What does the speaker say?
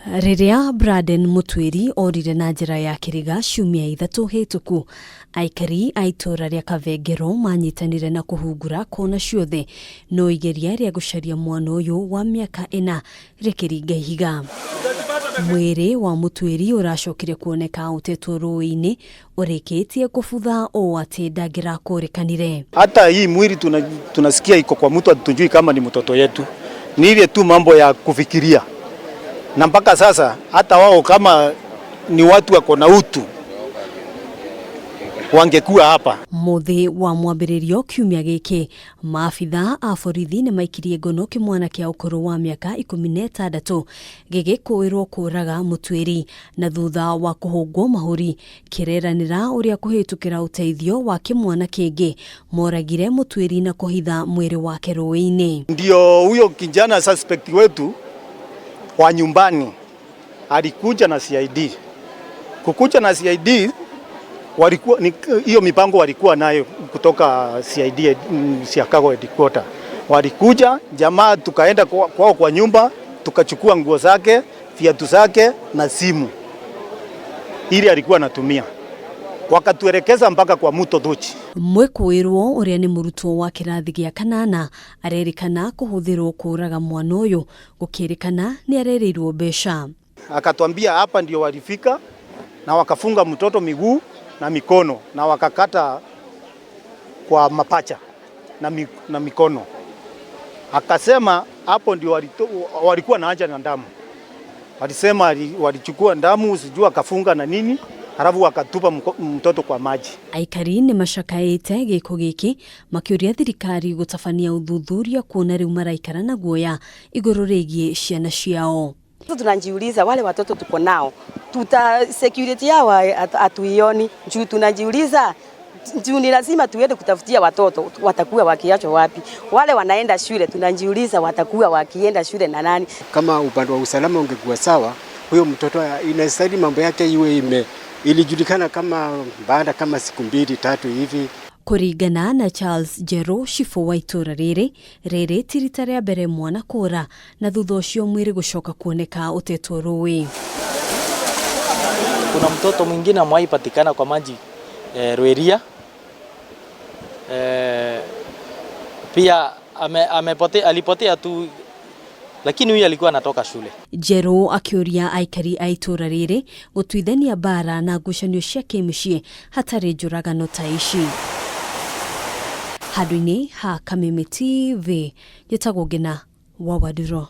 Rĩrĩa Braden Mũtuĩri orire na njĩra ya kĩrĩga ciumia 3 hĩtũku, aikari a itũũra rĩa Kavengero manyitanire na kũhungura kona ciothe, no igeria rĩa gũcaria mwana ũyũ wa mĩaka 4 rĩkĩringa ihiga. Mwĩrĩ wa Mũtuĩri ũracokire kuoneka ũtetwo rũĩ-inĩ ũrĩkĩtie kũbutha ũũ atĩ ndangĩrakũrĩkanire. Hata hii mwili tunasikia iko kwa mtu, hatujui kama ni mtoto yetu. Ni ile tu mambo ya kufikiria. Na mpaka sasa hata wao kama ni watu wako na utu wangekuwa hapa. Muthi wa mwambĩrĩrio kiumia gĩkĩ, maabitha a borithi nĩ maikirie ngono kĩmwana kĩa ũkũrũ wa mĩaka 16 gĩgĩkũĩrwo kũraga Mũtuĩri, na thutha wa kũhũngwo mahũri kĩreranĩra ũrĩa kũhĩtũkĩra ũteithio wa kĩmwana kĩngĩ moragire Mũtuĩri na kũhitha mwĩrĩ wake rũĩ-inĩ. Ndio huyo kijana suspect wetu wa nyumbani alikuja na CID. Kukuja na CID walikuwa ni hiyo mipango walikuwa nayo kutoka CID, Siakago headquarter. Walikuja jamaa, tukaenda kwao kwa nyumba, tukachukua nguo zake, viatu zake na simu ili alikuwa anatumia. Wakatuelekeza mpaka kwa mto Thuchi. Mwĩkũĩrwo ũrĩa nĩ mũrutwo wa kĩrathi gĩa kanana arerĩkana kũhũthĩrwo kũraga mwana ũyũ, gũkĩrĩkana nĩ arerĩirwo mbeca. Akatuambia hapa ndio walifika na wakafunga mtoto miguu na mikono na wakakata kwa mapacha na mikono. Akasema hapo ndio walikuwa na haja na damu. Walisema walichukua damu sijui akafunga na nini, halafu wakatupa mtoto kwa maji. Aikari nĩ macakaĩte gĩko gĩkĩ makĩũria thirikari gũtabania ũthuthuria kuona rĩu maraikara na guoya igũrũ rĩgiĩ ciana ciao. Tunajiuliza wale watoto tuko nao, tuta security yao hatuioni. Juu tunajiuliza juu ni lazima tuende kutafutia watoto watakuwa wakiachwa wapi? Wale wanaenda shule tunajiuliza watakuwa wakienda shule na nani? Kama upande wa usalama ungekuwa sawa, huyo mtoto inastahili mambo yake iwe ilijulikana kama baada kama siku 2-3 hivi. Kũringana na Charles Njerũ, cibũ wa itũũra rĩrĩ, rĩrĩ ti rita rĩa mbere mwana kũra na thutha ũcio mwĩrĩ gũcoka kuoneka ũtetwo rũĩ. Kuna mtoto mwingine amewahi patikana kwa maji Rweria. Pia alipotea tu, lakini huyu alikuwa anatoka shule. Njerũ akĩũria aikari a itũũra rĩrĩ gũtuithania mbara na ngucanio cia kĩmũciĩ hatarĩ njũragano ta ici. Handũ-inĩ ha Kameme TV, njĩtagwo Ngina wa Wanduro.